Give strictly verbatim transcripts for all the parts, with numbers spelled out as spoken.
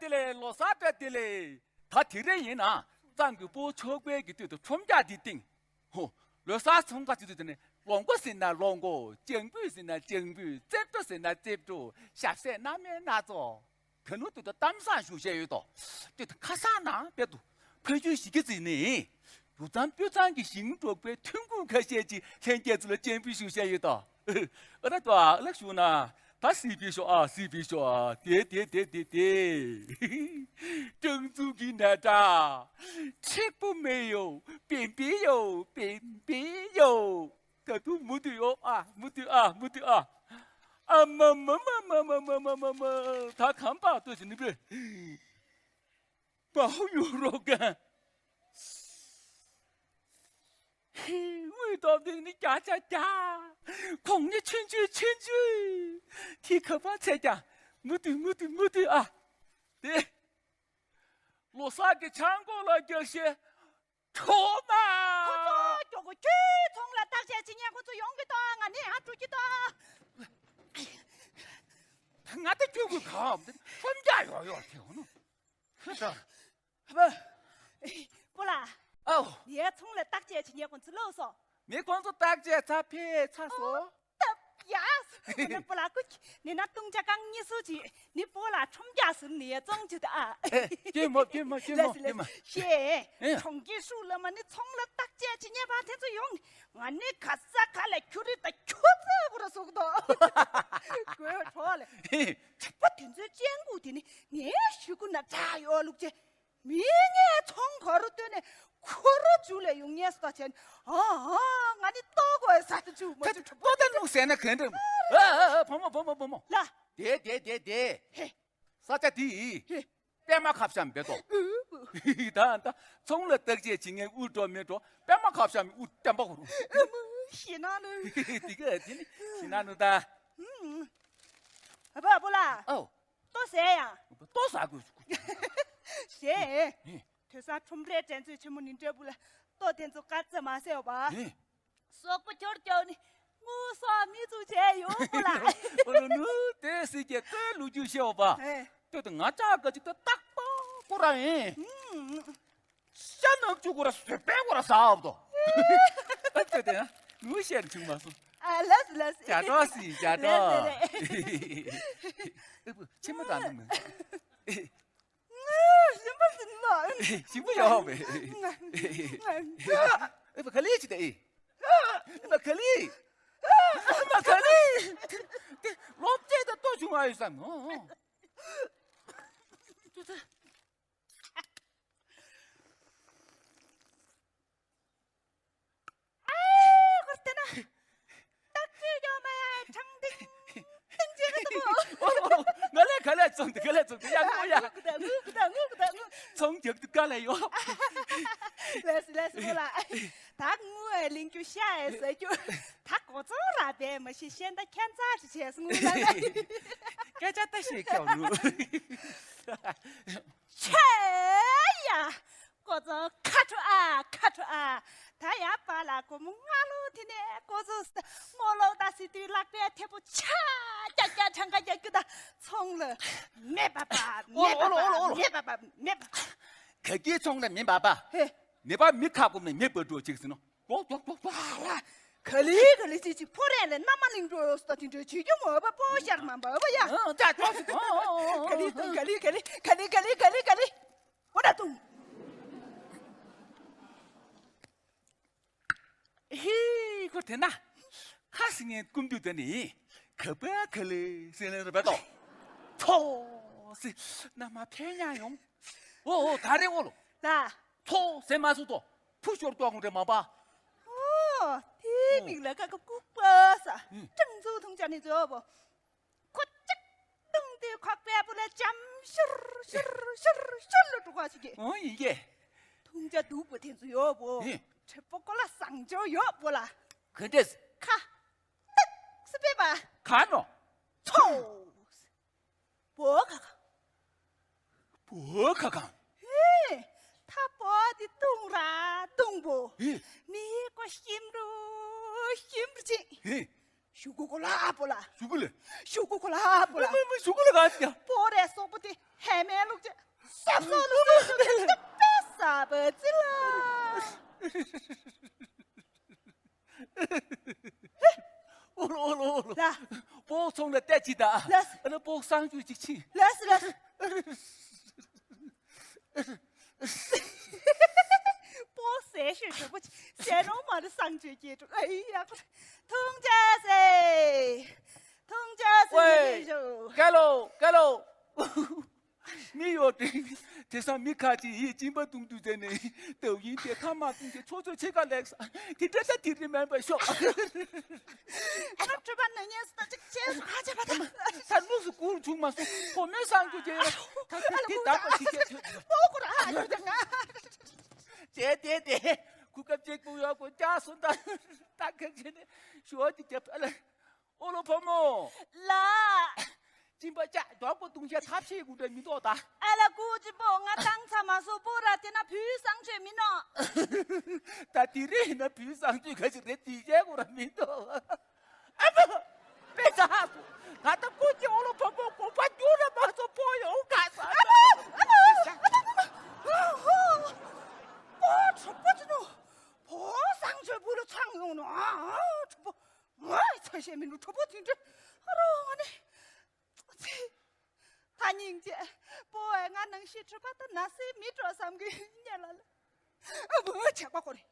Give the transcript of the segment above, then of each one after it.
ལེ་ལོ་གསར་བཀྲ་བདེ་ལེགས། ད་དེ་རིང་ཡིན་ན་གཙང་གི་སྤོ་ཆོག་པའི་གི་དུས་དུ་ཁྲོམ་རྒྱག་འདི་སྟེང་། ཧོ། ལོ་གསར་ཚོང་ཁ་ཆུ་ཚོད་དེ་ནས་ལོ་མགོ་ཟིན་ན་ལོ་མགོ། ལྗང་བུ་ཟིན་ན་ལྗང་བུ། རྩེབ་བྲོ་ཟིན་ན་རྩེབ་བྲོ། ཞབས་ཟས་སྣ་མིན་སྣ་ཚོགས། ད་ནུ་དུ་དུ་གཏམ་བཟང་ཞུ་བཤད་ཡོད་དོ། དེ་དུ་ཁ་སང་ན་དཔེ་དུ་ཕ་ཡུལ་ཞིག་གི་རྩིས་ནས་ཡུ་ཙམ་སྤུས་གཙང་གི་ཞིང་འབྲོག་པའི་ཐོན་ཁུངས་ཁ་ཤས་ཀྱི་ལྷན་རྒྱས་ཚོ་ལ་སྤྱན་འབུལ་ཞུ་བཤད་ཡོད་དོ། ཨ་ད་དོ་ཨ་ལགས་ཞུ་ན་ད་སི་པི་ཤོ་ཨ་སི་པི་ཤོ་ཨ་དེ་དེ་དེ་དེ་དེ། 正宗的奶茶，吃不没有，便秘有，便秘有。 ད་དུང་མུ་མཐུད་ཡོད་ཨ། མུ་མཐུད་ཨ། མུ་མཐུད་ཨ། ཨ་མ་མ་མ། ད་གམ་པ་ལྟོས་ཤིག་ནི་པེ། མའོ་ཡུ་རོ་གན། དབུས་སྟོབས་ལྡན་ནི་རྒྱ་ཆ་རྒྱ། གོང་ནི་ཆུང་ཆུང་ཆུང་ཆུང་། ཁྱི་ཁ་པ་ཚད་ཀྱང་མུ་མཐུད་མུ་མཐུད་མུ་མཐུད་ཨ། དེ། ལོ་གསར་གྱི་ཆང་སྒོ་ལ་རྒྱག་ཤེས། ཁྲོ་མ། ཁོ་ཚོ་མགྱོགས་པོ་ཁྱོད་ཚོང་ལ་བརྟག་དཔྱད་བྱེད་མཁན་ཁོ་ཚོ་ཡོང་གི་འདུག་ང་ནི་ཧ་འགྲོ་གི་འདུག་ང་ད་ཁྱོད་ཀྱི་ག་ཁྲོམ་རྒྱག་ཡོག་ཡོག་དེ་ཧོ་ནོ། ཧ་ད། ཧ་པ། སྤོ་ལགས། ཨའོ། ངའི་ཚོང་ལ་བརྟག་དཔྱད་བྱེད་མཁན་ཁོ་ཚོ་ལོག་སོང་། མི་ཁོང་ཚོ་བརྟག་དཔྱད་ཚར་ཕེ་ཚར་སོང་། ཨོ། ཏབ་ཡ། ནི་སྤོ་ལགས་ཀུ་ནི་ན་ཏུང་ཅ་ཀང་གཉིས་སུ་ཅི་ནི་སྤོ་ལགས་ཁྲོམ་རྒྱག་ཟུར་ནི་ཙོང་ཅུ་ད་ཨ། ཀྱེ་མོ་ཀྱེ་མོ་ཀྱེ་མོ་ལེས་ཀྱེ་མོ། ལེས་ཤེས། ཨེ། གྲོང་ཁྱེར་ཧྲུའུ་ལ་མ་ནི་ཚོང་ལ་བརྟག་དཔྱད་བྱེད་ཉེ་བ་དེ་ཚོ་ཡོང་། ང་ནི་ག་ས་ག་ལ་ཁྱུ་རི་ད་ཁྱུ་ཚ་གུ་ར་ཟུག་དོ། དགོད་བྲོ་ལེ། ཨེ། ཁྲི་པ་དེ་ཚོའི་སྤྱན་གུ་དེ་ནི་ངའི་ཤུ་གུ་ན་དྲག་ཡོད་ལུགས་ཅེ། མི་ངའི་ཚོང་ག་རུ་བཏོན་ནས་ཁོ་རུ་འཇུ་ལས་ཡོང་ངས་སོ་ཆེན། ཨ་ཨ་ང་ནི་ལྟོ་གོས་ས་ཏུ་ཆུ་མ་ཆུ་ཁྲོ་ཏོ་ཏ་ནུ་ཟེར་ན་གན་འདྲ། ཨ་ཨ་བུ་མོ་བུ་མོ་བུ་མོ། ལ། དེ་དེ་དེ་དེ། ཧེ། ས་ཆ་དེ་ཡི་ཧེ། པད་མ་ཁ་བཤམས་བེ་ཏོ། ད་ད་ཚོང་ལ་བརྟག་དཔྱད་བྱེད་མཁན་དབུ་འགྲོ་མི་འགྲོ་པད་མ་ཁ་བཤམས་དབུ་བསྟན་པ་གོ་རུ། ཤི་ན་ནུ། དེ་ག་དེ་ནི་ཤི་ན་ནུ་ད། ཨ་བ་བུ་ལ། ཨོ། ལྟོ་ཟས་ཡ། ལྟོ་ཟ་དགོས། ཞེས། དེ་སང་ཁྲོམ་རའི་འགྲན་རྩོད་ཆེན་མོ་ནི་འབྲས་བུ་ལ་ལྟོ་དེ་ཚོ་དཀར་རྩི་མ་ཟེར་བ། སོག་པོ་ཁྱོར་ཀྱོ་ནི་དངུལ་སོགས་མི་ཚུགས་བྱས་ཡོད་པོ་ལ། ཨོ་ལོ་ནུ་དེ་སྲིད་ཀྱི་ལྟོའི་ལོ་རྒྱུས་ཤེས་བ། ལྟོས་དང་ང་ཅག་ག་ཅིག་ཏུ་རྟག་པ་ཁོ་ར་ཡིན། ཤ་ནག་ཅུ་ཁོ་ར་བཟོད་པས་ཁོ་ར་ཟ་བ་དོ། ལྟོས་དང་ནུ་ཤེར་ཆུང་མ་སོང་། ཨ་ལས་ལས། བྱ་གྲོགས་སི་བྱ་གྲོགས། ལས་ལས། ཨེ་བུ་ཕྱི་མ་དང་ནི་མི། ཞིམ་པོ་ཟིན་མ། ཞིམ་པོ་ཡོད་པས། ཨེ་བུ་ག་ལེ་ཅི་ད་ཨེ། ཨེ་བུ་ག་ལེ། ཨེ་བུ་ག་ལེ། དེ་སློབ་ཆེན་དུ་ལྟོ་བྱུང་བ་ཡོད་བསམ་ནོ། ཨའི་ཧོར་དེ་ན། སྟག་ཅིག་ཡོད་མ་ཡ་ཁྲང་ཏིང་ཏིང་ཅིག་གི་འདུག་ཨོ་ཨོ། ང་ལས་ག་ལས་བཙོང་འདི་ག་ལས་བཙོང་འདི་ཡ་ངུ་ཡ། ངུ་གི་ད་ངུ་གི་ད་ངུ་གི་ད་ངུ། ཚོང་རྒྱག་འདི་ག་ལས་ཡོད། ལས་ལས་མོ་ལ། ད་ངུ་ཨེ་ལིང་ཀྱུ་ཤ་ཨེ་ཟ་རྒྱུ། ད་གོ་ཚོང་ར་བས་མ་ཤི་ཤེན་ད་ཁྱད་མཚར་ཅིག་བྱས་སོང་ངུ་ལ། སྐད་ཆ་ད་ཤེས་ཀྱང་ངུ། ཆེ་ཡ། ཀོ་ཙོ་ཁ་ཁྲོ་ཨ་ཁ་ཁྲོ་ཨ། ད་ཡ་པ་ལ་སྒོར་མོ་ལྔ་ལོ་དེ་ནས་ཀོ་ཙོ་ས་སྔོ་ལོག་ད་སི་དུས་ལག་པའི་ཐེ་པོ་ཆ་རྒྱག་རྒྱག་གྲངས་ཀ་རྒྱག་རྒྱུ་ད་ཚོང་ལ་མེ་འབབ་པ་མེ་འབབ་པ་མེ་འབབ་པ་མེ་འབབ། ག་གི་ཚོང་ལ་མེ་འབབ་པ། ཧེ། མེ་འབབ་མི་ཁ་སྒོར་མོ་མེ་འབབ་འགྲོ་ཅིག་ཟིན་ནོ། ཏོག་ཏོག་ཏོག་ཏོག་ཨ་ལ། ག་ལི་ག་ལི་ཅི་ཅི་ཕོ་རེ་ལེ་ན་མ་ལིང་འགྲོ་ཡོད་སྟོ་དེ་འདྲ་བྱེད་རྒྱུ་མོ་བ་པོ་ཤར་མ་འབབ་བ་ཡ། ཨ་ད་ཏོག་ཏོག་ག་ལི་ཏོ་ག་ལི་ག་ལི་ག་ལི་ག་ལི་ག་ལི་ག་ལི། འོ་ན་ཏུང་། ཧི་ཁོ་དེ་ན། ཁ་སི་ངའི་ཀུམ་དུ་དེ་ནི། ག་པ་ག་ལི་སི་ལེ་ར་བ་ཏོ། ཐོ་སི། ན་མ་ཕེ་ཉ་ཡོང་། ཨོ་ཨོ་ད་རེ་ཨོ་ལོ། ལ། ཐོ་སེ་མ་སུ་ཏོ། ཕུ་ཤོར་ཏོ་ངུ་རེ་མ་པ། ཨོ། དེ་མིག་ལ་ཀ་ཀ་ཀུག་པ་ས། ཨུ། ཀྲང་ཚུ་ཐུང་ཅ་ནི་ཛོ་བོ། ཁོ་ཅིག་ཏུང་དེ་ཁོག་པའི་བུ་ལ་ཅམ་ཤུར་ཤུར་ཤུར་ཤུར་ལ་འགྲོ་ག་ཞིག་གི། ཨོ་ཡིན་གྱི། ཐུང་ཅ་སྡུག་པོ་དེ་ཚོ་ཡོད་བོ། ཨེ། ཁྲེ་པོ་ཀོ་ལ་བཟང་ཅོ་ཡོད་བོ་ལ། ག་འདྲས། ཁ། ཏག་སི་པེ་པ། ག་ནོ། ཚོ། བོ་ཁ་ཁ། བོ་ཁ་ཁ། ཧེ། ད་བོ་དེ་ཏུང་ར་ཏུང་བོ། ཧེ། མི་ཀོ་ཤིམ་རུ་ཤིམ་རུ་ཅི། ཧེ། ཞུ་གུ་གོ་ལ་ཨ་པོ་ལ། ཞུ་གུ་ལ། ཞུ་གུ་གོ་ལ་ཨ་པོ་ལ། མ་མ་ཞུ་གུ་ལ་ག་ཡ། པོ་རེ་སོག་པོ་དེ་ཧེ་མེ་ལུག་ཅེ། སོག་སོག་ལུག་ཅེ་ལུག་ཅེ་དེ་པེ་ས་བ་ཙི་ལ། ཨོ་ལོ་ཨོ་ལོ་ཨོ་ལོ། ལ། པོ་ཚོང་ལ་བལྟས་ཅི་ད། ལ། ཨ་ན་པོ་སང་ཅུ་ཅིག་ཕྱིན། ལ་སི་ལ་སི། པོ་ཟས་ཤོད་ཞོག་པོ་ཟས་རོང་མ་རེད་སང་ཅོས་སྐྱེས་འགྲོ། ཨ་ཡི་ཡ་ཁོ། ཐུང་ཅག་སེ། ཐུང་ཅག་སེ་ཝེ། ཡི་ཤོ། ཀེ་ལོ་ཀེ་ལོ། མི་ཡོད་དེ། དེ་སང་མི་ཁ་ཅིག་ཡིད་གཅིན་པ་གཏོང་དུས་ཟེར་ནས་ལྟ་བུ་ཡིན་དེ་ཐ་མ་གཏོང་གི་ཚོ་ཚོ་ཆེ་ཁ་ལེགས་ས་དེ་འདྲ་ས་དེ་རིན་མེད་པ་ཤོག་ཨ་ཁྲོད་པ་ནང་ཉལ་སུ་ད་ཅིག་བྱས་སུ་ཁ་ཆེ་བ་དང་། ད་ནུས་སུ་བཀུར་བྱུང་མ་སོང་ཁོ་མོས་སང་རྒྱུ་བྱས་ཡོད། ད་དེ་དེ་བདག་པ་ཞིག་བྱས་ཐོས། པོ་ཁོ་ར་ཨ་ཁྲོད་པ་ང་། བྱས་དེ་དེ་གུ་སྐབས་གཅིག་པུ་ཡོད་གོ་ཅག་སུ་ད་ད་ཁ་ཆེ་ནས་ཞུ་བ་དེ་རྒྱབ་ཨ་ལ། ཨོ་ལོ་བུ་མོ། ལ། གཅིན་པ་ཅག་རྡོག་པོ་བརྡུང་བྱས་ཐབས་ཤེས་དགུ་འདྲ་མི་འདུག་ད། ཨ་ལ་ཀུ་ཅི་པོ་ང་བཏང་ཚར་མ་སོ་པོ་ར་དེ་ན་བུའི་སང་ཆོས་མི་ནོ། ད་དེ་རིང་ཡིན་ན་བུའི་སང་ཆོས་ག་ཅི་རེད་དེ་བྱས་དགོས་ར་མི་འདུག་ཨ་མ། དཔེ་ཆ་ཧ་གོ། ད་ལྟ་ཀུ་ཅི་ཨོ་ལོ་བུ་མོ་དགོངས་པ་འགྱུར་ར་མ་སོ་པོ་ཡོང་ག་ས། ཨ་མ། ཨ་མ། ཨ་མ། ཨ་མ། ཨ་མ། ཨ་མ། པོ་གྲོགས་པོ་ཅི་ནོ། བུའི་སང་ཆོས་བུ་ལ་ཚང་ཡོང་ནོ། ཨ་གྲོགས་པོ། ངའི་ཚེ་ཤེས་མི་འདུག་གྲོགས་པོ་དེ་འདྲ་ཨ་རོ་ང་ནི་ཚེ། ད་སྙིང་རྗེ། པོ་ཨེ་ང་ནང་ཤི་གྲོད་པ་ད་ན་སེ་མི་འགྲོ་བསམ་གི་ཉེ་ལ་ལ། ཨ་མ་ཆག་པ་ཁོ་རེ།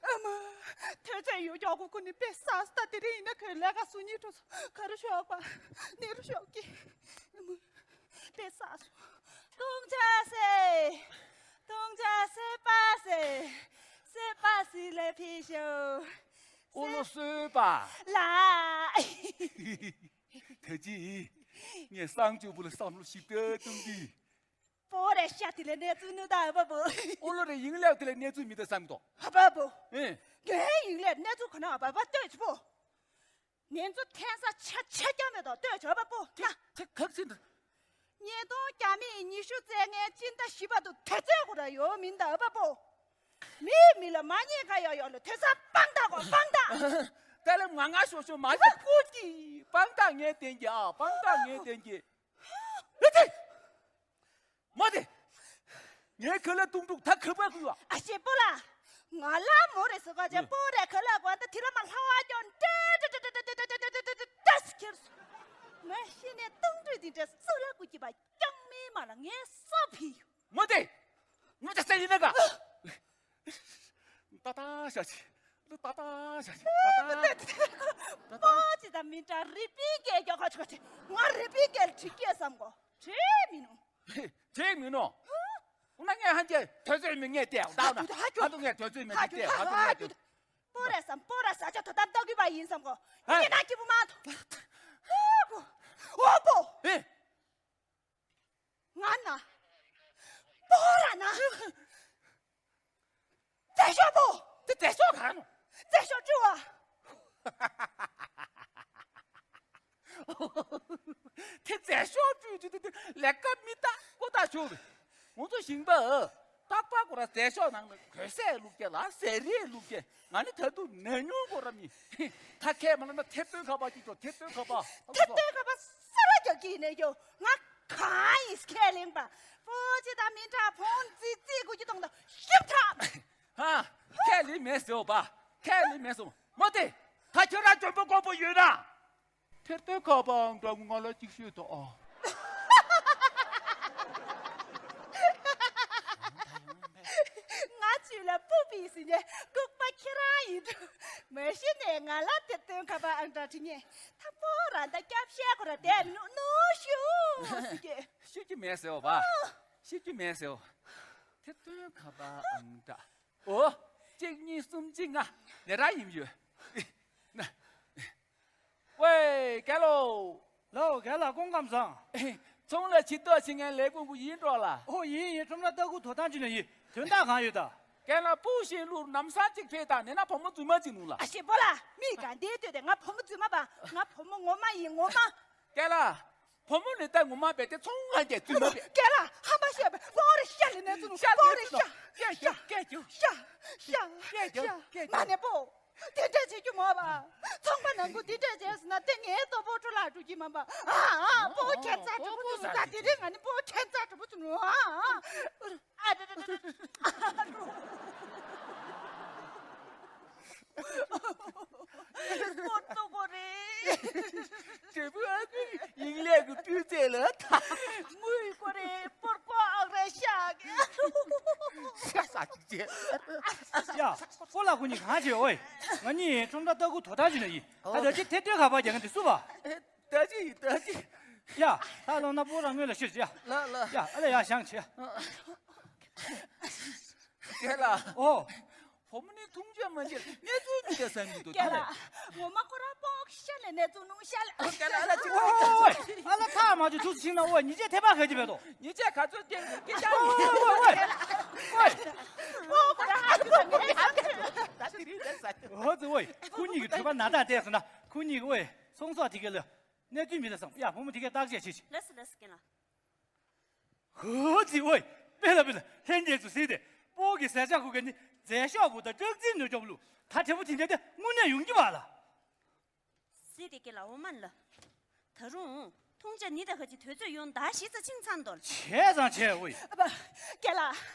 ཨ་མ། ཐོས་ཚད་ཡོད་ཀྱོག་གོ་ཁོ་ནི་དཔེ་ས་སྟ་དེ་རིང་ཡིན་ན་ཁོའི་ལས་ཀ་སུ་ཉིད་འགྲོ་སོང་ཁ་རུ་ཤོག་པ་ནི་རུ་ཤོག་གི། ཨ་མ། དཔེ་ས་སོ། ཐུང་ཅག་སེ། ཐུང་ཅག་སེ་པ་སེ། སེ་པ་སེ་ལེ་ཕི་ཤོ། ཨོ་ལོ་སོས་པ། ལ། ད་ཅི། ངས་སང་ཅོ་བུ་ལ་བསམ་བློ་ཞིབ་ཏུ་གཏོང་དུས། པོ་རེ་ཤ་དེ་ལས་གནས་ཚུལ་ནུ་ད་ཨ་བ་བུ། ཨོ་ལོ་རེ་ཡིན་ལེབ་དེ་ལས་གནས་ཚུལ་མི་ད་བསམ་དོ། ཨ་བ་བུ། ཨེ། ངའི་ཡིན་ལེབ་གནས་ཚུལ་ག་ན་ཨ་བ་བ་ལྟོས་ཆི་པོ། ཉེན་ཚུ་འཐེན་ས་ཆ་ཆ་རྐྱང་མེད་དོ་ལྟོས་ཆོག་པ་པོ་ན། ཁ་ཁ་ཚིག་འདི། ཉིས་སྟོང་བརྒྱ་མེད་ཉི་ཤུ་རྩ་ལྔའི་སྤྱི་ཟླ་བཞི་པ་དུ་དེ་ཚོད་གོ་ར་ཡོད་མིན་ད་པ་པོ། མིའི་མི་ལ་མ་ཉེས་ཁ་ཡོག་ཡོག་ལ་དེ་ས་སྤང་ཐག་གོ་སྤང་ཐག་ད་ལམ་ང་ང་ཤོ་ཤོ་མ་ཤོ་ཀུ་ཀི་སྤང་ཐག་ངས་བསྟན་གྱི་ཨ་སྤང་ཐག་ངས་བསྟན་གྱི། ཨེ་ཙི། མོ་དེ། ངའི་ཁ་ལ་ཏུང་ཏུང་ད་ཁ་པར་ཁུ་བ། ཨ་ཤེ་པོ་ལ། ང་ལ་མོ་རེ་སོ་ག་ཅེ་ཨེ། པོ་རེ་ཁ་ལ་གོ་ད་དི་ལ་མ་ལྷ་བ་ཅོན་ཏེ་ཏེ་ཏེ་ཏེ་ཏེ་ཏེ་ཏེ་ཏེ་ཏེ་ཏེ་ཏེ། ངས་ཤི་ནས་ཏུང་ཏུང་དེ་འདྲ་སུ་ལ་ཀུ་ཅི་པ་ཀྱང་མེད་མ་ལ་ངས་ས་ཕི་ཡོ། མོ་དེ། ངུ་ཅག་སེ་ཡིན་ན་ག་ཏ་ཏ་ཤ་ཆི། ཏ་ཏ་ཤ་ཆི། ཏ་ཏ། ཏ་ཏ། པོ་ཅི་ད་མི་འདྲ་རི་པི་ཀེ་ཀྱོ་ཁ་ཆི་ཁ་ཆི། ང་རི་པི་ཀེ་ལ་ཁྲི་ཀེ་བསམ་གོ། ཁྲི་མི་ནུ། ཁྲི་མི་ནུ། ཨུ་ན་ངས་ཧན་ཅེ་དོ་ཚོད་མི་ངས་ཏེ་ད་ན། ཧ་ཏུ་ངས་དོ་ཚོད་མི་ཏེ་ཧ་ཏུ་ངས་དོ། པོ་རེ་སམ་པོ་ར་ས་ཆ་ཐོ་དམ་ཏོ་གི་བ་ཡིན་བསམ་གོ། ཨེ། ངས་ན་ཀི་བུ་མ་ཐོ། ཨོ་པོ། ཨོ་པོ། ཨེ། ང་ན། པོ་ར་ན། རྫས་ཤོག་པོ། དེ་རྫས་ཤོག་ག་ནོ། རྫས་ཤོག་བཅུ་བ། དེ་རྫས་ཤོག་བཅུ་བཅུ་དེ་དེ་ལས་ཀ་མི་རྟག་པོ་ད་ཤོག་རེད། ང་ཚོ་ཞིང་པ། རྟག་པ་ཁོ་ར་རྫས་ཤོག་ནང་ལ་གོས་ཟས་བླུགས་ཀྱི་ལ་ཟས་རིགས་བླུགས་ཀྱི་ང་ནི་ད་དུང་ན་ཉུང་ཁོ་ར་མི། ད་ཁས་མ་ལ་ན་ཐེབས་སྟོན་ཁ་པ་ཅིག་ཅོ་ཐེབས་སྟོན་ཁ་པ། ཐེབས་སྟོན་ཁ་པ་ས་ར་རྒྱག་གི་ནས་ཡོ། ང་གང་ཡིན་ཁས་ལེན་པ། པོ་ཅི་ད་མི་འདྲ་ཕོང་ཙི་ཙི་གུ་ཅི་གཏོང་ད་ཤིབ་ཐབ། ཧ། ཁས་ལེན་མེད་ཟེར་བ། ཁས་ལེན་མེད་ཟེར་བ། མོ་དེ། ད་ཁྱོད་རང་འཇོན་པོ་དཀོན་པོ་ཡོད་ན། ཐེར་ཏོའི་ཁ་པའང་འདྲ་ང་ལ་གཅིག་ཤོད་དོ་ཨ། ང་ཚོས་ལ་སྤུ་པི་ཟིན་ནས་ལྐུགས་པ་ཁྱེད་རང་ཡིན་འགྲོ། མ་གཞི་ནས་ང་ལ་ཐེར་ཏོའི་ཁ་པའང་འདྲ་དྲི་ངས་ཐ་པོ་ར་ད་སྐྱབས་ཤད་ཁོ་ར་དེ་མི་ནུ་ནུ་ཤུ་ཟིག་གེ་ཤུ་ཅི་མེད་ཟེར་བ། ཤུ་ཅི་མེད་ཟེར་བ། ཐེར་ཏོའི་ཁ་པའང་འདྲ། ཨོ། གཅིག་གཉིས་གསུམ་བཞི་ལྔ། ནེ་ར་ཡིན་ཡོད། ན། ཝེ། རྒན་ལོ། ལོ། རྒན་ལགས་སྐུ་ཁམས་བཟང་། ཚོང་ལ་ཕྱི་ཏོག་ཕྱི་ངན་ལས་ཀུན་གུ་ཡིན་འགྲོ་ལ། ཨོ་ཡིན་ཡིན། ཁྲོམ་ར་ལྟ་སྐུ་དོ་དང་ཅི་ན་ཡིན། དོན་དག་གང་ཡོད་ད། རྒན་ལགས་སྤུ་ཤིང་ལུར་ནམ་སང་གཅིག་ཕེབས་དང་ནེ་ན་བུ་མོ་རྫུན་མ་གཅིག་ནུ་ལ། ཨ་ཤེ་པོ་ལ་མི་ག་འདི་ལྟོས་ཏེ་ང་བུ་མོ་རྫུན་མ་པ་ང་བུ་མོ་ངོ་མ་ཡིན་ངོ་མ། རྒན་ལགས། བུ་མོ་ནི་ད་ངོ་མ་བས་དེ་ཚོང་ང་རྒྱལ་ཚུལ་མ་བས། སྐད་ལ་ཧམ་པ་བཤད་པས་སྤོ་རེ་ཤ་ལི་ནས་ཚུལ་ནུ་སྤོ་རེ་ཤ་ཤ་ཤ་ཤ་ཤ་མ་ནས་སྤོ། དེ་འདྲ་བྱེད་རྒྱུ་མ་བ། ཚོང་པ་ནང་ཁུལ་དེ་འདྲ་བྱས་ཟེར་ན་དེ་ངའི་ལྟོ་ཕོ་ཁྲོ་ལ་འགྲོ་གི་མ་བ། ཨ་ཨ་སྤོ་ཁྱད་མཚར་གྲུ་པོ་ཚུལ་ནུ་ད་དེ་རིང་ང་ནི་སྤོ་ཁྱད་མཚར་གྲུ་པོ་ཚུལ་ནུ་ཨ་ཨ། ཨ་རེ་རེ་རེ་རེ། སྤོ་ཏོ་གོ་རེ། དྲེད་པོ་ཨ་ཁུ་ཡིག་ལས་ཀྱི་སྤུས་ཚད་ལ་ཐ། དངུལ་གོ་རེ་སྤོར་གོ་ཨག་རེ་ཤག་ཤ་ས་ཅིག་ཅེ། ཡ། སྤོ་ལགས་ཁོ་གཉིས་གང་བྱེད་འོས། ང་གཉིས་ཁྲོམ་ར་ལྟ་སྐུལ་དོ་དག་བྱུང་ན་ཡིན། ད་ད་ཅི་ཐེ་ཐོད་ཁ་པར་རྒྱག་མཁན་དེ་སུ་བ། ད་ཅི་ཡིན་ད་ཅི། ཡ། ད་ལོ་ན་སྤོ་རང་ངོས་ལ་ཤོད་ཅི་ཡ། ལ་ལ། ཡ་ཨ་ལ་ཡ་བཞེངས་ཅི་ཡ། རྒན་ལགས། ཨོ། བུ་མོ་ནི་འཐུང་ཆ་མ་བྱེད་གནས་ཚུལ་མི་འདྲ་བསམ་གྱི་འདུག་རྒན་ལགས། ངོ་མ་ཁོ་རང་སྤོག་ཤ་ལས་གནས་ཚུལ་ནུང་ཤ་ལས། ཨོ་རྒན་ལགས་ཨ་ལ་ཅི། ཨོ་ཨ་ལ་ཐག་མ་ཆོད་ཐུགས་ཕྱིན་ན་ཨོ་ཉི་ཆད་ཐེ་པ་ག་ཅི་བས་དོ། ཉི་ཆད་ག་ཚོད་སྟེང་གི་སྐད་ཆ། ཨོ་ཨོ་ཨོ་ཨོ། ཨོ་ཁོ་རང་ཨ་ཅི་ད་ངས་ཨ་ཅི་ད་དེ་རིང་ལས་ས། ཨོ་ཙི་ཨོ། ཁོ་གཉིས་ཀྱི་གྲོད་པ་ན་ད་བལྟས་སོང་ན་ཁོ་གཉིས་ཀྱི་ཨོ་ཚོང་ཟོག་དེ་ག་ལ་གནས་ཚུལ་མི་འདྲ་བསམ། ཡ་བུ་མོ་དེ་གས་བརྟག་དཔྱད་བྱེད་ཅི། ལགས་སོ་ལགས་སོ་རྒན་ལགས། ཧོ་ཙི་ཝེ། པེ་ལ་པེ་ལ་ལྷན་རྒྱས་ཚོ་གཟིགས་ཏེ། སྤོ་གི་ཟས་ཆ་ཁུ་ག་ནི་རྫས་ཤོག་བུ་དང་སྐྲག་རྩིས་ནུས་སྐྱོབ་ལུ་ད་དྲེད་པོ་དེ་འདྲ་དེ་དངོས་གནས་ཡོང་གི་བ་ལ། སི་ཏི་ཀེ་ལ་འོ་མ་ལ། ད་རུང་ཐུང་ཅ་ནི་ད་ག་ཅི་དུས་ཚོད་ཡོང་ད་ཞིག་ཚ་ཆིང་ཚང་དོ། བྱས་ཙང་བྱས་ཝེ། ཨ་པ། ཀེ་ལ།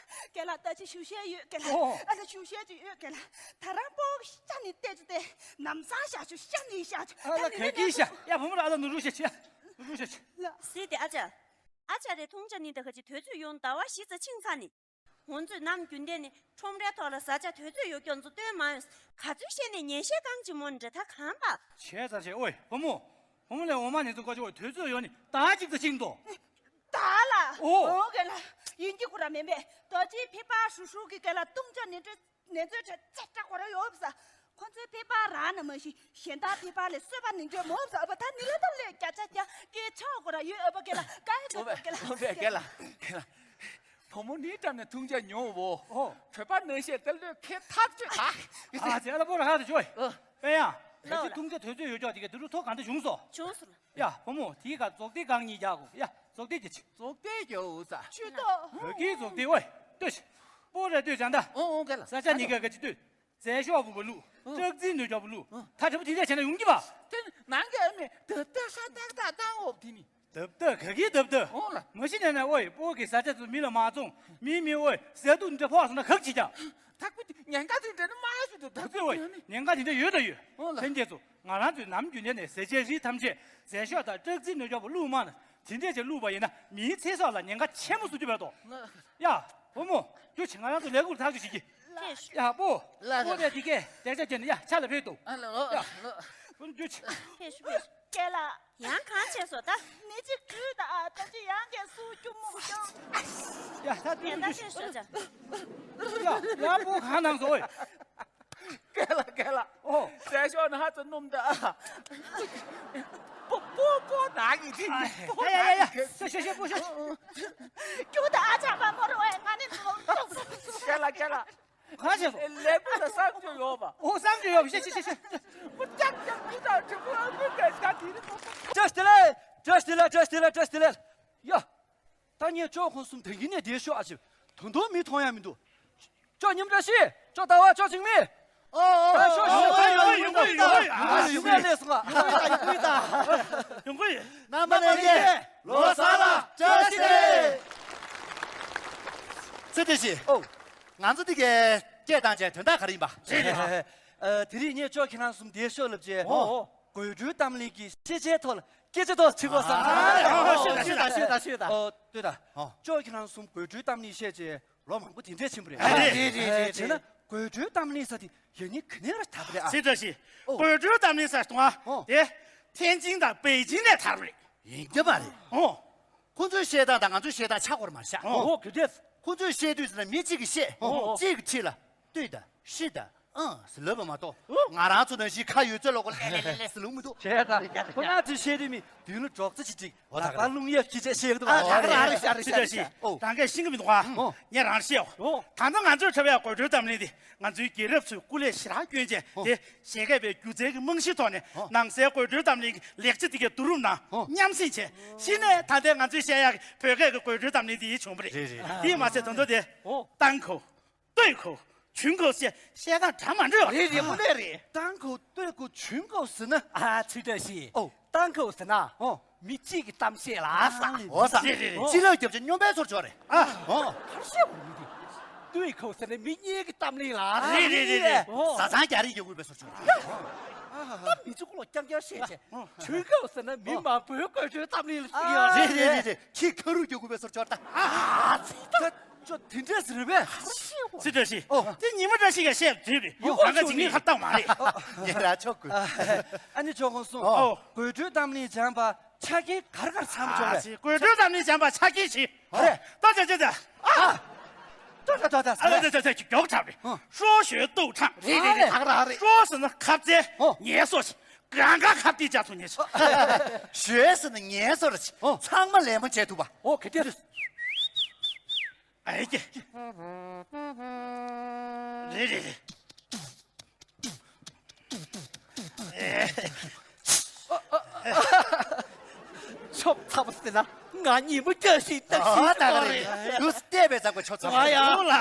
ཀེ་ལ་ད་ཅི་ཞུ་བཤད་ཡོད་ཀེ་ལ། ཨོ། ཨ་ལ་ཞུ་བཤད་ཅིག་ཡོད་ཀེ་ལ། ད་རང་སྤོ་ཤ་ནི་ཏེ་ཅི་ཏེ། ནམ་སང་ཤ་ཆུ་ཤ་ནི་ཤ་ཆུ། ཨ་ལ་ག་གི་ཤ་ཡ་བུ་མོ་ལ་ཨ་ལ་ནུ་རུ་ཤ་ཆི་ཡ། ནུ་རུ་ཤ་ཆི། ལ། སི་ཏི་ཨ་ཅག་ཨ་ཅག་རེ་ཐུང་ཅ་ནི་ད་ག་ཅི་དུས་ཚོད་ཡོང་ཟླ་བ་བཞི་ཙམ་ཕྱིན་ཚར་ནི། ང་ཚོས་ནམ་རྒྱུན་ལྡན་ནི་ཁྲོམ་རའི་ཐོག་ལ་ཟ་ཆ་དུས་ཚོད་ཡོད་ཀྱང་ཚོ་སྟོན་མ་ཡོང་། ག་ཚོད་བཤད་ནས་ཉན་ཤེས་གང་ཅི་མོ་འདྲ་ད་གང་པ། བྱས་ཙང་བྱས་ཨོའི་བུ་མོ། བུ་མོ་ལས་འོ་མ་ནི་ཚོ་ཀོ་ཅོ་དུས་ཚོད་ཡོད་ནི་ད་ཅིག་ཏུ་ཕྱིན་ཏོ། ད་ལ། ཨོ། ཨོ་ག་ལ། ཡིན་གྱི་ཁོ་ར་མེན་པས། ད་ཅི་ཕི་པ་ཧྲུ་ཧྲུ་གི་ག་ལ་ཐུང་ཅ་ནི་འདྲ། ནེ་ཙོའི་གྲས་ཙེ་ཏྲ་གོ་ར་ཡོད་ས། ཁོ་ཚོའི་ཕེ་པ་ར་ན་མ་ཤི་གཞན་དག་ཕེ་པ་ལས་སོས་པ་ནི་འདྲ་མོ་ས། ཨ་པ་ད་ནི་ལ་ད་ལས་རྒྱ་ཆ་རྒྱ་སྐད་ཆོག་གོ་ར་ཡོད། ཨ་པ་ག་ལ་ག་ཡི་ག་ག་ལ་ག་ལ་ག་ལ། བུ་མོ་ནི་བཀྲམ་ནས་འཐུང་ཆ་ཉོ་བོ། ཨོ། གྲོད་པ་ནང་བཤད་ད་ལོས་ཁེ་ཐག་ཆོད་ད། ཨ་ཙི་ཨ་ལ་པོ་ར་ཧ་ད་ཆོས། ཨོ། པེ་ཡ། ད་ཅི་འཐུང་ཆ་དུས་ཚོད་ཡོད་ཅོག་དེ་ག་དུ་རུ་ཐོ་གང་ད་བྱུང་སོ། བྱུང་སོ། ཡ་བུ་མོ་དེའི་ག་རྫོགས་ཏེ་གང་ཉིད་རྒྱག་གོ། ཡ་རྫོགས་ཏེ་རྒྱ་ཆི། རྫོགས་ཏེ་རྒྱ་འོ་ས། ཆུ་ཏོ། བོད་ཀྱི་རྫོགས་ཏེ་ཝེ། ལྟོས་ཤི། པོ་ར་ལྟོས་ཅང་ད། ཨོ་ཨོ་ག་ལ། ས་ཆ་ནི་ག་ག་ཅི་ལྟོས། རྫས་ཤོག་བུ་ག་ལུ། ཨོ། སྐྲག་རྩིས་ནུས་རྒྱ་བུ་ལུ། ཨོ། ད་དྲི་བ་དེ་འདྲ་བྱས་ན་ཡོང་གི་པ། དེ་ནང་གི་ཨ་མས་ད་ལྟ་ཤ་སྟག་ཏག་ཏག་འོབ་དེ་ནི། ད་ལྟ་ག་གི་ད་ལྟ། ཨོ་ལ། མ་གཞི་ནས་ན་ཝེ་པོ་གི་ས་ཆ་ཚུ་མི་ལ་མ་བཙོང་། མི་མི་ཝེ་ཟས་དུག་འདྲ་ཕོག་སོང་ན་ག་གི་ཅི་ཀྱང་། ད་ཁུ་ཉེན་ཁ་དེ་འདྲ་ནི་མ་ཞུ་དུ་ད་ད་ཚོད་ཝེ་ཉེན་ཁ་དེ་འདྲ་ཡོད་ད་ཡོད། ཨོ་ལ། ལྷན་རྒྱས་ཚོ། ང་རང་ཚོའི་ནམ་རྒྱུན་ལྡན་ནས་ཟས་བཅད་རིགས་ཐམས་ཅད་རྫས་ཤོག་དང་སྐྲག་རྩིས་ནུས་རྒྱ་བུ་བླུགས་མ་ན་དེ་འདྲས་ཅིག་བླུགས་པ་ཡིན་ན་མིའི་ཚེ་སྲོག་ལ་ཉེན་ཁ་ཆེན་པོ་བཟོ་རྒྱུ་མེད་དོ། ཡ། བུ་མོ། རྒྱུ་ཆེ་ང་རང་ཚོ་ལས་ཁུར་ཐག་གཅོད་བྱེད་ཀྱི། ཡ་བུ། ལ་ལ། བུ་དེ་དེ་གས་དེ་ཆ་ཅན་ཡ་ཆ་ལ་ཕེབས་དོ། ཨ་ལ་ལ། ཡ། བུ་རྒྱུ་ཆེ། ཕེབས་ཤོག་ཕེབས་ཤོག་སྐད་ལ། ཡང་གང་བྱས་སོ་ད། ནི་ཅིག་ཁུལ་ད་ཨ་ད་ཅི་ཡང་གས་སུ་སྐྱུ་མུག་ཤོག་ཡ་ད་དུ་ངས་ད་རྒྱུ་ཆེ། ཕེབས་ཤོག་ཅ། ཡ་ཡ་བུ་གང་གནང་སོ། སྐད་ལ་སྐད་ལ། ཨོ། ཟས་ཤོག་ན་ཧ་ཙི་སྣུམ་ད། པོ་པོ་པོ་ན་གི་ཅི། པོ་ཡ་ཡ་ཡ་ཡ། ཤ་ཤ་ཤ་པོ་ཤ། ཀྱུ་ད་ཨ་ཅག་པ་མོ་རོ་ཨེ་ང་ནི་ནོར་ཏོག་སྐད་ལ་སྐད་ལ། གང་བྱས་སོ། ལེགས་པོ་ལ་བསམ་བྱུང་ཡོད་པ། ཨོ་བསམ་བྱུང་ཡོད་པ་ཤ་ཤ་ཤ་ཤ། པོ་ཅག་ཅག་ཀྱུ་ད་ཁྲི་པོ་ཨ་ཀུ་ད་ད་དི་རི་པོ། བཀྲ་ཤིས་བདེ་ལེགས། བཀྲ་ཤིས་བདེ་ལེགས། བཀྲ་ཤིས་བདེ་ལེགས། བཀྲ་ཤིས་བདེ་ལེགས། ཡ། ད་ངས་ཅོག་ཁོང་གསུམ་དེ་གི་ནས་བསྡད་ཤོག་ཨ་ཅེ། དོན་དུ་མི་མཐོང་ཡ་མི་འདུག་ཅོག་ཉིམ་བཀྲ་ཤིས། ཅོག་ཟླ་བ། ཅོག་འཇིགས་མེད། ཨོ་ཨོ་ཨོ། ད་ཤོག་ཤོག་ཡོང་གི་ཡོད་ཡོང་གི་ཡོད། ཡོང་གི་ཡོད། ཡོང་གི་ཡོད། ཡོང་གི་ཡོད། ཡོང་གི་ཡོད། རྣམ་པ་ལྷན་རྒྱས་ལོ་གསར་ལ་བཀྲ་ཤིས་བདེ་ལེགས། ཚེ་བདེ་ཞིག་ཨོ། ང་ཚོ་འདི་གའི་སྐད་བཏང་བྱས་དོན་དག་ག་རེ་ཡིན་པ། རེད་རེད། ཨ། དེ་རིང་ངས་ཅོག་ཁྱེད་རང་གསུམ་བསྡད་ཤོག་ལབ་བྱས། ཨོ་ཨོ། དགོད་བྲོའི་གཏམ་གླེང་གི་ཤེས་བྱའི་ཐོག་ལ་སྐད་ཆ་ཐོག་ཕྱི་གོ་བསམ། ཨ། ཨོ་ཤོད་དང་ཤོད་དང་ཤོད་དང་། ཨོ་ལྟོས་དང་། ཨོ། ཅོག་ཁྱེད་རང་གསུམ་དགོད་བྲོའི་གཏམ་གླེང་བཤད་བྱས་ལོ་མང་པོ་དེ་འདྲས་ཕྱིན་པ་རེད། ཨ་རེད་རེད་རེད་རེད། བྱས་ན་དགོད་བྲོའི་གཏམ་གླེང་ས་དེ་ཡ་ནི་ག་ནས་ར་དར་བ་རེད་ཨ། ཚེ་བཀྲ་ཤིས། ཨོ། དགོད་བྲོའི་གཏམ་གླེང་ས་གཏོང་ཨ། ཨོ། དེ་ཐེན་ཅིན་དང་པེ་ཅིན་ནས་དར་བ་རེད། ཡིན་གྱི་མ་རེད། ཨོ། ཁོ་ཚོའི་བཤད་སྟངས་དང་ང་ཚོའི་བཤད་སྟངས་ཆ་གོ་ར་མ་ཤག་ཨོ་ཨོ་ག་འདྲས། ཁོ་ཚོས་བཤད་དུས་ཟེར་ན་མི་གཅིག་གིས་བཤད། ཨོ་ཨོ། གཅིག་གིས་ཁྲིད་ལ་ལྟོས་དང་ཤི་དང་། ཨང་ཟེར་ལབ་པ་མ་གཏོགས། ང་རང་ཚོ་ནང་བཞིན་ཁ་ཡོད་ཚད་ལོག་གོ་ལེ་ལེ་ལེ་ལེ་ཟེར་ལུང་མི་འདུག་བྱས་ཙང་ཁོ་ན་དེ་བཤད་དུས་མི་མདུན་ལ་འབྲོག་རྩེ་ཅིག་ཅིག་ལག་པ་རླུང་ཡབ་ཀྱི་ཅེས་བཤད་ཀྱི་འདུག་ཨ་ཨ་ཨ་ཨ་ཨ་ཨ་ཨ་ཨ་ཨོ། ད་གས་ཤིང་གི་མི་འདུག་ཨ། ཨོ། ངས་རང་བཤད་ཨོ། ད་ལྟ་ང་ཚོས་འཁྲབ་ཡག་དགོད་བྲོའི་གཏམ་གླེང་དེ་ང་ཚོའི་རྒྱལ་རབས་ཚོས་སྐུ་ལས་ཞེ་དྲག་བསྐྱོན་བྱས་ཨོ། དེ་བཞད་གད་པའི་སྒྱུ་རྩལ་གྱི་རྨང་གཞིའི་ཐོག་ནས་ཨོ། ནང་སའི་དགོད་བྲོའི་གཏམ་གླེང་གི་ལེགས་ཆ་དེ་གའི་བསྡུ་རུབ་ནང་ཨོ། མཉམ་བསྲེས་བྱས་གཞི་ནས་ད་ལྟའི་ང་ཚོས་བཤད་ཡག་གི་བོད་སྐད་ཀྱི་དགོད་བྲོའི་གཏམ་གླེང་དེ་ཡིད་བྱུང་བ་རེད། རེད་རེད། དེས་མ་ཚད་ད་དུང་དེ་ཨོ། ཏང་ཁོ། ལྟོས་ཁོ། ཆུན་ཁོ་ཞེས་བཤད་སྟངས་འདྲ་མ་འདྲ་བ། རེད་རེད། དངོས་གནས་རེད། ཏང་ཁོ་ལྟོས་ཁོ་ཆུན་ཁོ་ཟེར་ན། ཨ་ཚིག་འདྲ་ཞིག་ཨོ། ཏང་ཁོ་ཟེར་ན། ཨོ། མི་གཅིག་གི་གཏམ་བཤད་ལ་ས། ཨོ་ས། རེད་རེད་རེད། ཨོ། སྤྱི་ལོ་རྒྱབ་ཆ་སྨྱོན་པའི་ཚོར་ཆོག་རེད། ཨ། ཨོ། གར་བཤད་འོ་མི་དེ། ལྟོས་ཁོ་ཟེར་ན་མི་གཉིས་ཀྱི་གཏམ་གླེང་ལ་ས། རེད་རེད་རེད་རེད། ཨོ། བཟའ་ཚང་རྒྱ་རིགས་ཀྱི་དབུས་པའི་ཚོར་ཆོག་རེད། ད་མི་ཚོ་ལོ་རྐྱང་རྐྱང་བཤད་བྱས། ཆོས་སྐབས་ཟེར་ན་མི་མང་པོའི་དགོད་བྲོའི་གཏམ་གླེང་ལ་ཨ། ཡོད་རེད། རེད་རེད་རེད་རེད། ཁྱི་ཁ་རུ་རྒྱུག་དགོས་པའི་སོར་ཅོར་ད། ཨ་ཙི་ད། ཅོ་དེ་འདྲས་རེད་པས། ཙི་ཏྲ་ཤི། ཨོ། དེ་ཉི་མ་བཀྲ་ཤིས་ཀྱིས་བཤད་དུས་རེད། ཡོ་གང་ག་ཅིག་ནི་ཁ་བཏང་མ་རེད། ཉེ་ར་ཆོག་གུ། ཨ་ནི་ཅོ་ཁོང་སོང་། ཨོ། དགོད་བྲོའི་གཏམ་གླེང་སྦྱངས་པ་ཆ་རྐྱེན་ག་རེ་ག་རེ་ཚང་མ་ཅོག་རེད། དགོད་བྲོའི་གཏམ་གླེང་སྦྱངས་པ་ཆ་རྐྱེན་བཞི། ཨོ། ད་ད་ད་ད། ཨ། ད་ད་ད་ད། ཨ་ད་ད་ད་མགྱོགས་དྲགས་རེད། ཧྲོ་ཞོའི་ཏོག་ཁྲང་། རེད་རེད་རེད། ད་ག་ར་རེད། ཧྲོ་ཟེར་ན་ཁ་རྩལ། ཨོ། ངལ་གསོ་ཞིག་གང་ག་ཁ་གཏད་བཅག་ཐུབ་ཉེ་ཆོག་ཞོའི་ཟེར་ན་ངལ་གསོ་ར་ཆེ། ཨོ། ཚང་མ་ལད་མོ་བྱེད་ཐུབ་པ། ཨོ་ག་དེ། ཨེ་ཀྱེ། རེད་རེད་རེད། ཨེ། ཆོབ་ཚ་པོ་ཟེར་ན་ང་ཉིན་མོ་སྐྱ་ཞིག་ཏག་ཞིག་ཨ་ད་ག་རེད། ཡུས་བལྟས་པའི་ཚ་པོ་ཆོབ་ཚ་པོ། ཨ་ཡ། ལ།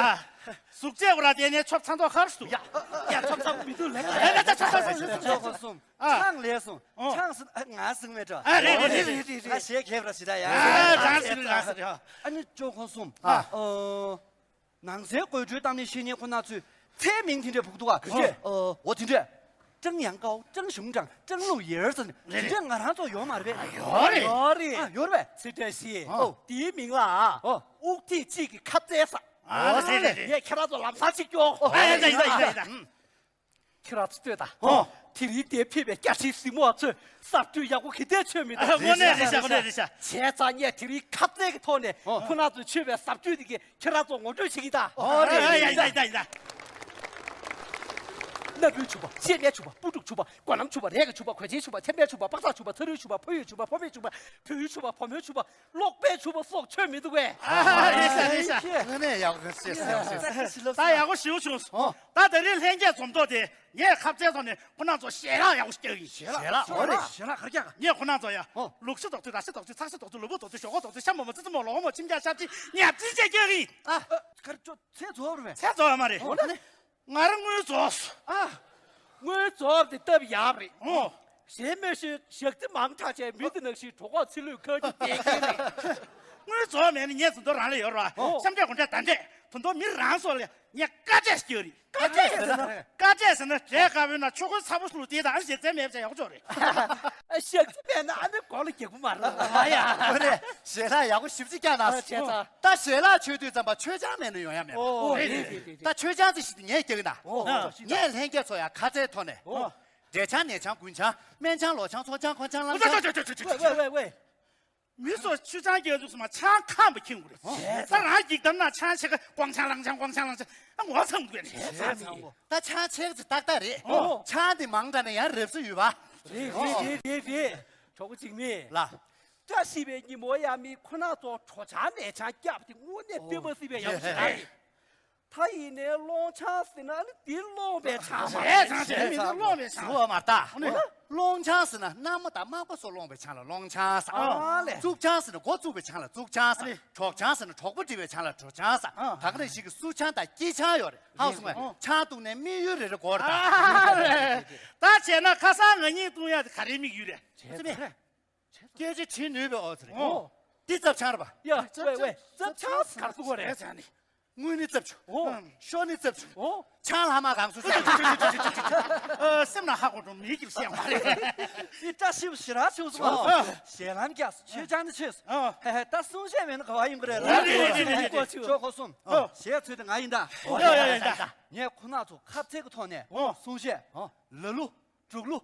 གཟུགས་བྱད་འོ་ར་དེ་ནས་ཆོབ་ཚ་མདོག་ཁར་སུ། ཡ། ཡ་ཆོབ་ཚ་པོ་མི་འདུག་ལེ། ཨེ་ལེ་ད་ཆོབ་ཚ་པོ་ཟེར་ཆོག་གོ་གསུམ། ཨ། ཆང་ལས་སོང་། ཨོ། ཆང་ཟེར་ཨ་ང་ཟིང་མེད་འགྲོ། ཨ་རེད་རེད་རེད་རེད་རེད། ང་ཞེས་ཁེབས་ར་ཞེ་དྲག་ཡ། ཨ་རང་ཟིང་རང་ཟིང་རེད། ཨ་ནི་ཅོ་ཁོང་གསུམ། ཨ། ཨོ། ནང་སའི་དགོད་བྲོའི་གཏམ་གླེང་བཤད་མཁན་ཁོ་ན་ཚོས་མཚན་མིང་དེ་འདྲ་ཕུག་འདུག་ག་ག་ཨོ། ཨོ་དེ་འདྲ། ཀྲང་ཡང་ཀའོ། ཀྲང་ཞུང་ཀྲང་། ཀྲང་ལུའུ་ཡེར་ཟེར་ནས་དེ་འདྲ་ང་རང་ཚོ་ཡོད་མ་རེད་པས། ཡོད་རེད། ཡོད་རེད། ཨ་ཡོད་རེད་པས། ཚིག་ཕྲད་ཤིག་ཨོ། དེའི་མིང་ལ་ཨོ། དབུགས་ཐིག་གཅིག་གི་ཁ་རྩལ་ས། ཨ་རེད་རེད་རེད། ངས་ཁྱེད་རང་ཚོ་ལམ་སང་ཅིག་སྐྱོ། ཨ་ཡ་ཡ་ཡ་ཡ་ཡ། ཁྱེད་རང་ཚོ་ལྟོས་དང་། ཨོ། དེ་རིང་འདིར་ཕེབས་པའི་སྐྱ་ཁྲིའི་གཟིགས་མོ་བ་ཚོས་ཟབ་སྤྲོས་ཡག་པོ་ག་འདྲས་མཆོད་མི་འདུག་དངོས་གནས་རེད་ཤག་དངོས་གནས་རེད་ཤག་བྱས་ཙང་ངས་དེ་རིང་ཁ་རྩལ་གྱི་ཐོག་ནས་ཨོ། ཁོ་རང་ཚོས་མཆོད་པའི་ཟབ་སྤྲོས་དེ་གས་ཁྱེད་རང་ཚོ་ངོ་སྤྲོད་བྱེད་ཀྱི་ད། ཨོ་རེད་རེད་རེད་རེད། སྣ་བུག་ཕྱུག་པ། སེམས་ནད་ཕྱུག་པ། སྤུ་སྡུག་ཕྱུག་པ། མགོ་ལོག་ཕྱུག་པ། རེག་ཕྱུག་པ། གོས་ཆེན་ཕྱུག་པ། ཚེམ་བུ་ཕྱུག་པ། པགས་ཚང་ཕྱུག་པ། ཚ་རུལ་ཕྱུག་པ། ཕོ་ཡོས་ཕྱུག་པ། ཕོ་མེད་ཕྱུག་པ། བུ་ཡུག་ཕྱུག་པ། བུ་མོ་ཕྱུག་པ། གློག་པའི་ཕྱུག་པ་སོགས་མཆོད་མི་འདུག་གས། ཨ་རེད་ཤག་རེད་ཤག་དངོས་གནས་ཡག་པོ་ཤེས་སོང་ཤེས་སོང་། ད་ཡག་པོ་ཞེ་པོ་བྱུང་སོང་། ཨོ། ད་དེ་རིང་ལྷན་རྒྱས་འཛོམས་ཐོག་དེ་ངས་ཁ་རྩལ་ཐོག་ནས་ཁོ་རང་ཚོ་ཞལ་ལག་ཡག་པོ་ཞིག་རྒྱག་གི་ཡིན། ཞལ་ལག་ཨོ་རེད། ཞལ་ལག་ག་རེ་རྒྱག་ག་ངས་ཁོ་རང་ཚོ་ཡ། ཨོ། ལུག་ཤ་དོག་ཐུ། ར་ཤ་དོག་ཐུ། ཚག་ཤ་དོག་ཐུ། ལུས་པོ་དོག་ཐུ། ཞོག་ཁོག་དོག་ཐུ། ཤ་མོག་མོག། ཙི་ཙི་མོག་མོག། ལོག་མོག་མོག། འཆིང་རྒྱག། ཤ་ཁྲག་ཉར་ཚིལ་བཅས་རྒྱག་གི་ཡིན། ཨ། ག་རེ་ཚེ་རྫོགས་པ་རེད། ཨོ་ན། ང་རང་དངུལ་རྫོགས་སོང་། ཨ། དངུལ་རྫོགས་དེ་སྟབས་ཡག་རེད། ཨོ། གཞན་མི་ཤེས། ཞག་རྩི་མང་དྲགས་བྱས་མི་འདི་ནང་བཞིན་གྲོད་ཁོག་ཚིལ་ལུས་ཁ་རྒྱུ་བསྡད་ཀྱི་རེད། དངུལ་རྫོགས་མེད་ན་ངས་ཟིན་ཐོ་རང་ལ་ཡོད་རེད་བ། ཨོ། གཤམ་འདྲེས་གོང་འདྲེས་ད་འདྲེས་ད་དུང་མི་རང་སོགས་ལ་ངས་དཀའ་འདྲེས་ཤིག་རྒྱག་རེད། དཀའ་འདྲེས་ཟེར་ན། དཀའ་འདྲེས་ཟེར་ན་བྲེལ་དཀའ་བོའི་ནང་ཆོས་གོས་ཚ་པོ་ཞིག་བླུགས་དེ་དང་ཞག་རྩི་མེད་པ་བྱས་ཡག་ཆོག་རེད། ཞག་རྩི་མེད་ན་ཨ་ནི་མགོ་ལ་རྒྱག་གི་མ་རེད། ཨ་ཡ། ཁོ་ནས་ཞལ་ལག་ཡག་པོ་ཞེ་པོ་ཅིག་བཀྱགས་གནང་སོང་། ཨ། བྱས་ཙང་། ད་ཞལ་ལག་མཆོད་དུས་ཙམ་པ་མཆོད་ཆང་མེད་ན་ཡོང་ཡ་མེད་པ། ཨོ་རེད་རེད་རེད། ད་མཆོད་ཆང་ཙི་ཞིག་ངས་རྒྱག་གི་ན། ཨོ། ངས་ལྷན་རྒྱས་ཚོ་ཡ་ཁ་རྩལ་ཐོག་ནས། ཨོ། འབྲས་ཆང་ནས་ཆང་དགུན་ཆང་སྨན་ཆང་ལོ་ཆང་ཚོ་ཆང་ཁོ་ཆང་ལང་ཆང་། ཝེ་ཝེ་ཝེ་ཝེ། མི་ཚོ་མཆོད་ཆང་རྒྱག་དུས་སུ་མ་ཆང་ཁམ་པ་འཁྱེར་དགོས་རེད། ཨོ། ད་རང་འགྱིག་དམ་ན་ཆང་ཆེ་ཁ་ཀོང་ཆང་ལང་ཆང་ཀོང་ཆང་ལང་ཆང་ཨ་ངོ་ཚ་འདུག་ནས། ད་ཆང་ཆེ་ཙི་ཏག་ཏག་རེད། ཨོ། ཆང་དེ་མང་དྲགས་ན་ཡང་རབས་སུ་ཡོད་པ། རེད་རེད་རེད་རེད་རེད། གྲོགས་པོ་འཇིགས་མེད། ལ། བཀྲ་ཤིས་པའི་ཉིན་མོ་ཡ་མི་ཁོ་ན་ཚོ་གྲོ་ཆང་ནས་ཆང་བརྒྱབ་དེ་དངོས་གནས་ཨོ། སྟོན་པ་སྲིད་པའི་ཡག་པོ་ཞིག་རེད། ད་ཡིན་ནའི་སློང་ཆང་ཟེར་ན་ནི་འདི་སློང་བའི་ཆང་མ་རེད། ཆང་ཆེ་མི་འདུག་སློང་བའི་ཆང་། ཟེར་བ་མ་རེད་ད། ཨ་ནི། སློང་ཆང་ཟེར་ན་མནའ་མ་དང་མག་པ་སོགས་སློང་བའི་ཆང་ལ་སློང་ཆང་ཟེར། ཨ་ལས། བཙུགས་ཆང་ཟེར་ན་མགོ་བཙུགས་པའི་ཆང་ལ་བཙུགས་ཆང་ཟེར། ཨ་ལས། གྲོགས་ཆང་ཟེར་ན་གྲོགས་པོ་འབྲི་བའི་ཆང་ལ་གྲོགས་ཆང་ཟེར། ཨ། ད་ག་ནང་བཞིན་གྱི་བསུ་ཆང་དང་སྐྱིད་ཆང་ཡོད་རེད། ཧ་གོ་སོང་ངས། ཨ། ཆང་བཏུང་ནས་དམིགས་ཡུལ་རེ་རེ་དགོས་རེད་ད། ཨ་ལས། ད་བྱས་ན་ཁ་སང་ང་གཉིས་བཏུང་ཡ་དེ་ག་རེའི་དམིགས་ཡུལ་རེད། བྱས་ཙང་། སྐད་ཆ་དྲིས་ནུས་པའི་ཨོ་ཙི་རེད། ཨོ། འདི་ཙབ་ཆང་རེད་པ། ཡ། ཝེ་ཝེ། ཙབ་ཆང་ག་རེ་ཟེར་དགོས་རེད། ཨེ་ཙ་ནི། དངུལ་ནི་ཙབ་ཆུ། ཨོ། ཤོ་ནི་ཙབ་ཆུ། ཨོ། ཆང་ལྷག་མ་གང་སུ་ཙབ་ཆུ། ཨ། སེམས་ནང་ཧ་གོ་འགྲོ་མི་གིར་བཤད་མ་རེད། འདི་བཀྲ་ཤིས་པ་ཞེ་དྲག་ཆེ་སོང་། ཨོ། ཞལ་ལམ་རྒྱག་སོང་། མཆོད་ཆང་ནི་མཆོད་སོང་། ཨོ། ཧེ་ཧེ། ད་གསུང་བཤད་མེད་ན་ག་བ་ཡིན་གི་རེད། རེད་རེད་རེད་རེད། ཅོ་ཁོ་གསུམ། ཨོ། ཞལ་ཚུལ་དེ་ང་ཡིན་ད། ཨོ། ཡ་ཡ་ཡ་ཡ། ངས་ཁོ་ན་ཚོ་ཁ་རྩལ་གི་ཐོག་ནས། ཨོ། གསུང་བཤད། ཨོ། ལ་ལུ། དྲུག་ལུ།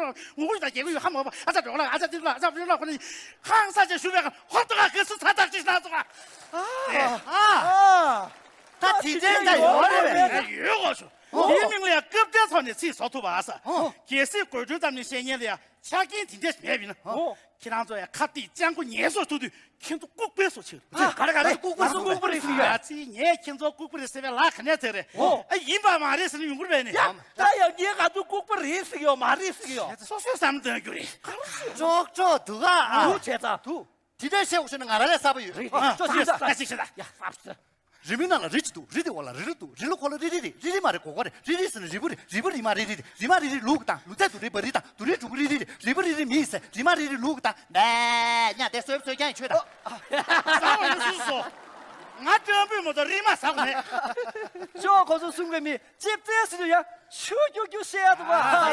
ལོ་ངུ་གུ་ཡོད་ད་རྒྱལ་གུ་ཡོད་ཧ་མ་བ་ཨ་ཙ་འགྲོ་ལ་ཨ་ཙ་འདི་ལ་ཨ་ཙ་འདི་ལ་ཁོ་ནི་ཧང་ས་ཅེ་ཞུ་བའི་ཧོབ་ཏོ་ག་གི་སུ་ཚ་ཐག་ཅིག་ན་ཙོ་ག་ཨ་ད་དེ་འདྲའི་ད་ཡོད་རེད་པས། ཡོད་གོ་ཆོ། དེའི་མིང་ལ་ཡང་སྐབས་འབྲེལ་ཚོགས་ནས་ཚིག་བཟོ་ཐུབ་པ་ཨ་ས། གལ་སྲིད་དགོད་བྲོའི་གཏམ་ནི་བཤད་མཁན་ལ་ཡང་ཆ་རྐྱེན་དེ་འདྲས་མེད་པ་ཡིན་ན། ཁྱེད་རང་ཚོ་ཡང་ཁ་གཏད་སྤྱང་ཀུ་ངལ་གསོ་ཐུབ་དུས་ཁྱེད་ཚོ་ལྐུགས་པའི་བཟོ་ཕྱིར། ག་རེ་ག་རེ་ལྐུགས་པ་སུ་ལྐུགས་པ་རེད་ཟེར་ཡོད། ང་ཚོས་ངས་ཁྱེད་ཚོ་ལྐུགས་པ་རེད་ཟེར་བའི་ལག་ག་ནས་ཐེག་རེད། ཨོ། ཨ་ཡིན་པ་མ་རེད་ཟེར་ན་ཡོང་གི་རེད་པས་ནི། ཡ་ད་ཡང་ངས་ང་ཚོ་ལྐུགས་པ་རེད་ཟེར་གི་ཡོད་མ་རེད་ཟེར་གི་ཡོད། སོ་སོའི་བསམ་བློ་འདོན་རྒྱུ་རེད། ཀྲོག་ཀྲོག་འདུག་ག་ཨ། འདུག་བྱས་ཙང་འདུག་དེ་འདྲའི་བཤད་དགོས་ཤེས་ན་ང་རང་ལས་གསར་པ་ཡོད། རེད། ཨ་ཅོ་ཅོ་ཅོ་ཅོ་ཅིག་བྱེད་ད། ཡ་གསར་པ། རི་མོའི་ནང་ལ་རི་གཅིག་འདུག་རི་དེ་འོག་ལ་རི་རི་འདུག་རི་ལུག་འཁོར་ལོ་རི་རི་རེད། རི་རི་མ་རེད་མགོ་སྐོར་རེད། རི་རི་ཟེར་ན་རི་བོ་རེད། རི་བོ་རི་མ་རི་རི་རེད། རི་མ་རི་རི་ལུག་གི་དང་ལུག་རྫས་དུ་རི་བ་རི་དང་དུ་རི་དྲུག་གི་རི་རི་རེད། རི་བོ་རི་རི་མི་ཡི་ཟེར་རི་མ་རི་རི་ལུག་གི་དང་བས་ཉ་དེ་སོས་སོས་ཀྱང་ཡིན་ཆོས་དང་། ཟ་བ་ཡོད་སུ་སོ། ང་སྤྲང་པོས་མ་གཏོགས་རི་མ་ཟ་གི་མེད། ཅོ་ཁོ་ཚོ་གསུང་གི་མི་ལྕེབ་རྩེ་སུ་ཡ་ཆུ་རྒྱུག་རྒྱུག་བཤད་ཡ་འདུག་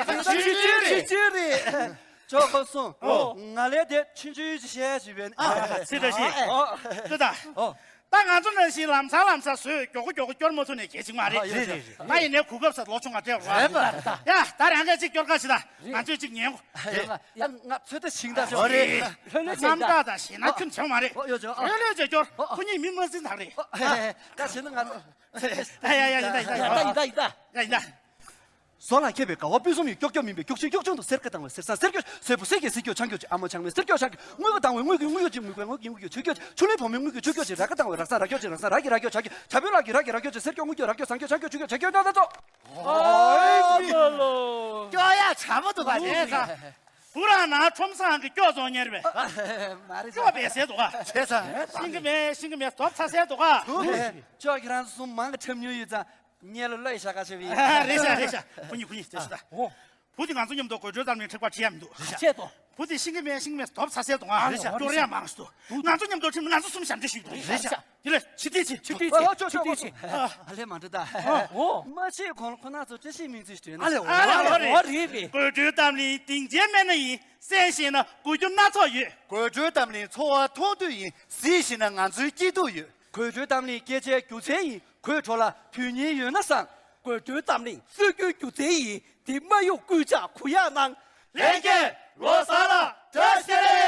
པ། ཆུ་ཆུ་རེད། ཆུ་ཆུ་རེད། ཅོ་ཁོ་སོང་། ཨོ། ང་ལས་དེ་ཆུང་ཆུང་ཅིག་བཤད་ཅིག་བས། ཨ་ཚེ་བཀྲ་ཤིས། ཨོ། ལྟོས་དང་། ཨོ། ད་ང་ཚོ་ནང་བཞིན་ལམ་སང་ལམ་སང་བཟོས་མགྱོགས་པོ་མགྱོགས་པོ་སྐྱོར་མ་ཐུབ་ནས་གལ་ཆེན་མ་རེད། རེད་རེད་རེད། ད་ཡིན་ནའི་གོ་སྐབས་སར་ལོ་ཆུང་བ་སྤྲད་རོགས། རེད་པ། ཡ་ད་རང་གིས་གཅིག་སྐྱོར་ག་ཞིག་ད་ང་ཚོས་གཅིག་ཉན་གོ། ཡ་ང་ཚོད་ལྟ་ཞིག་ད་ཅོ། རེད། ལྷོད་ལྷོད་བྱེད་ད། རྣམ་དག་དང་ཞེད་སྣང་ཁྱོན་ཆེ་བ་མ་རེད། ཨོ་ཡོ་ཅོ། ཨོ། ལྷོད་ལྷོད་བྱས་སྐྱོར། ཨོ། ཁོ་གཉིས་མི་མ་འཛིན་ཐག་རེད། ཨོ། ད་བྱས་ན་ང་ཡ་ཡ་ཡིན་ད་ཡིན་ད་ཡིན་ད་ཡིན་ད་ཡིན་ད། ཡ་ཡིན་ད། བཟོ་ལ་མཁས་པའི་དགའ་བ་སྤུན་གསུམ་ཡིན། ཀྱོག་ཀྱོག་མིན་པའི་ཀྱོག་ཤིང་ཀྱོག་ཆུང་དུ་གསེར་ཁ་བཏང་བའི་གསེར་སྲང་གསེར་ཀྱོག་སེར་པོ་གསེར་གྱི་གསེར་ཀྱོག་ཆང་ཀྱོག་ཅིག་ཨ་མ་ཆང་མའི་གསེར་ཀྱོག་ཆང་ཀྱོག་དངུལ་ག་བཏང་བའི་དངུལ་གྱི་དངུལ་ཀྱོག་ཅིག་དངུལ་ག་དངུལ་གྱི་དངུལ་ཀྱོག་ཆུ་ཀྱོག་ཆུ་ལེན་བུ་མོའི་དངུལ་གྱི་ཆུ་ཀྱོག་ཅིག་ར་ཁ་བཏང་བའི་ར་ས་ར་ཁྱོག་ཅིག་ར་ས་ར་གི་ར་ཁྱོག་ཆ་ཀྱོག་བྱ་བོའི་ལག་གི་ར་གི་ར་གྱོག་བྱ་ཀྱོག་ཆུ་ཀྱོག་དངུལ་ཀྱོག་ར་གྱོག་ཆང་ཀྱོག་ཆུ་ཀྱོག་བྱ་ཀྱོག་ད་ད་ཙོ། ཨོ་ལོ། ཀྱོག་ཡ་ཆ་མོ་འདུག་ག་རེད་ད། བུ་རང་ན་ཁྲོམ་སང་གི་ཀྱོག་བཙོང་ཉེར་བས། མ་རེད་ཀྱོག་བས་ཟེར་འདུག་ག་བྱས་ཙང་། ཤིང་གི་མེད་ཤིང་གི་མེད་དོབ་ཚ་ཟེར་འདུག་ག་ཀྱོག་ཁྱེད་རང་ཚོ་གསུམ་མང་གི་འཁྲབ་མྱོང་ཡོད་ཙང་། ཉལ་ལ་ལོས་ཤ་ཁ་ཆེ་བའི། རེད་ཤག་རེད་ཤག་ཁོ་གཉིས་ཁོ་གཉིས་དེ་སུ་ད། ཨོ། བུ་དེ་ང་ཚོ་མཉམ་དུ་དགོད་བྲོའི་གཏམ་གླེང་འཁྲབ་པར་ཁྲིད་ཡ་མི་འདུག་ཆེད་དུ། བུ་དེ་ཤིང་གི་མེད་ཤིང་མེད་དོབ་ཚ་སེལ་དུ་ང་རེད་ཤག་ཀྱོག་རེ་ཡ་མང་སུ་འདུག་ང་ཚོ་མཉམ་དུ་ཁྲིད་ང་ཚོ་གསུམ་ཞབས་འདྲེན་ཞུས་འདུག་རེད་ཤག་དེ་ལས་ཕྱི་དེ་ཕྱི། ཨོ་ཨོ་ཅོ་ཅོ་ཅོ། ཨ་ལས་མ་འགྲོ་ད། ཨོ། མ་ཆེས་གོང་ཁོ་ན་ཚོ་བཀྲ་ཤིས་སྨོན་ཚིག་སྟོན་ན། ཨ་ལས་ཨོ་རེད་པས། དགོད་བྲོའི་གཏམ་གླེང་སྡིངས་ཆའི་སྨན་སྣ་ཡིན། གསན་ཤེས་ན་གོ་རྒྱུ་སྣ་ཚོགས་ཡོད། དགོད་བྲོའི་གཏམ་གླེང་ཚོར་བ་མཐོང་འདོད་ཡིན། གཟིགས་ཤེས་ན་ང་ཚོའི་སྐྱིད་སྡུག་ཡོད། དགོད་བྲོའི་གཏམ་གླེང་སྐད་ཆའི་སྒྱུ་རྩལ་ཡིན། གོས་བྲོ་ལ་དུས་ངན་ཡོད་ན་བཟང་། དགོད་བྲོའི་གཏམ་གླེང་སྲོལ་རྒྱུན་སྒྱུ་རྩལ་ཡིན། དེ་མ་གཡུག་སྐུལ་ལྕག་གུ་ཡངས་གནང་། ལྷན་རྒྱས་ལོ་གསར་ལ་བཀྲ་ཤིས་བདེ་ལེགས།